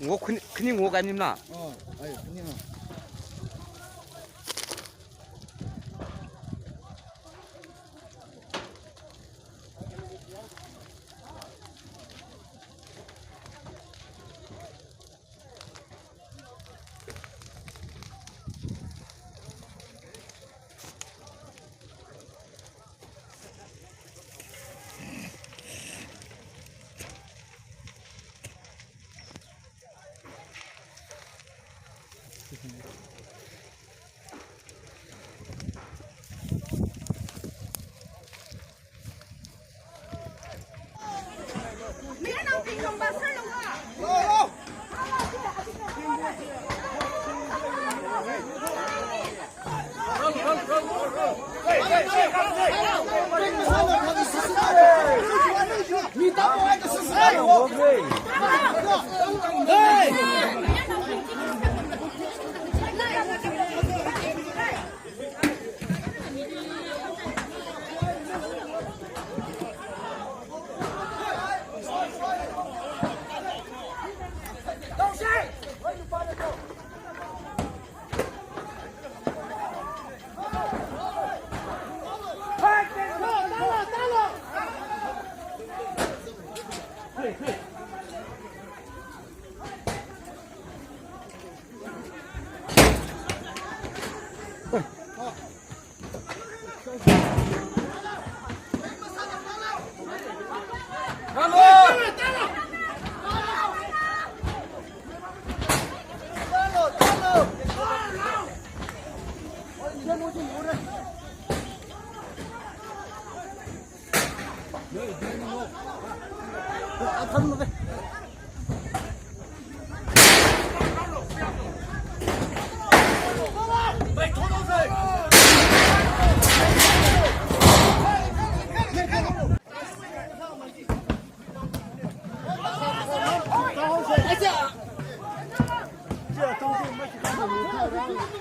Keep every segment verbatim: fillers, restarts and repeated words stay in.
Ngo khuni, khuni ngo ka nim na. Oh, ai, khuni na.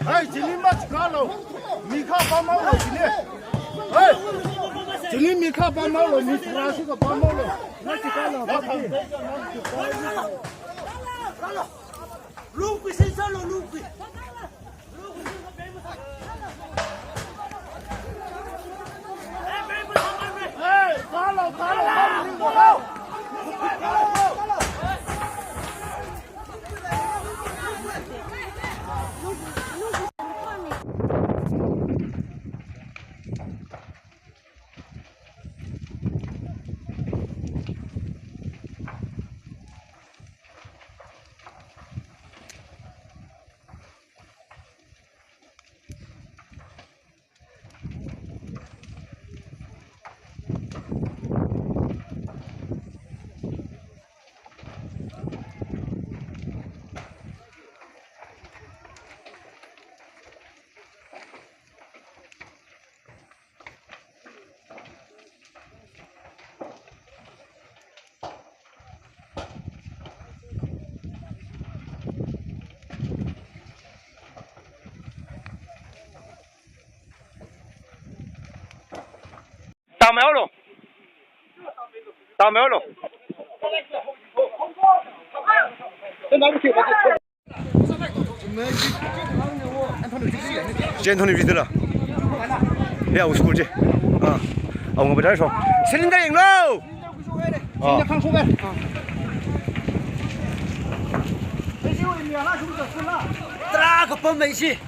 Hai, chini ma chika lo. Mi kha pa ma lo chini. Hai. Chini mi kha pa ma lo, mi thara su ka pa ma lo. Ma chika lo, pa ki. Lungkui sin sa lo, lungkui. Tao mai lo. Tao mai lo. Chen thoni video la. Ya, u school che. Ah. Au ngo ba dai so. Cylinder ing lo. Ah. Tra ka pam mai si.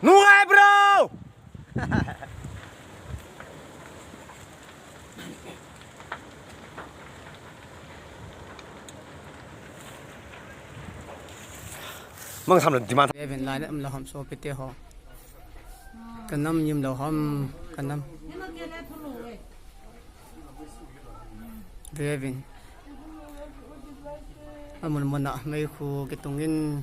Nungai, bro! Mang sam lo demand. Event lai na um lo ham so pete ho. Ka nam yim lo ham, ka nam. Vevin. Amun muna meikhu kitungin.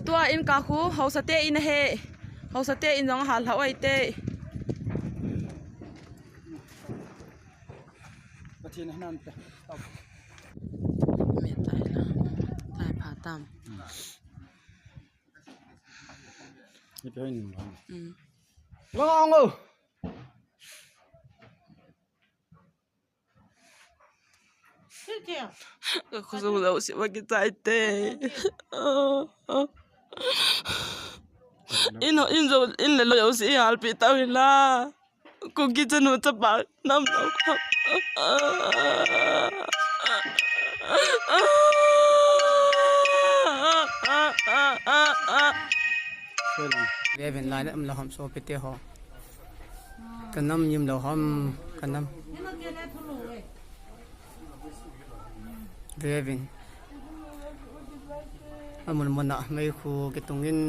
Tua in ka khu, hausate in ahi. Hausate in jong ahal hau ahi te. Pathen a hinam te. Min tai la. Tai pha tam. Ni pe ni. Mm. Ngo ngo. Ka khosung jouse va kichai te. In, in jo, in le loi jouse i halpi tau hi la. Kuki chanu chapa nam. Vevin lai na um la hom sopite ho. Ka nam yim lou ham, ka nam. Vevin. Amun mun a meikhu kitung in.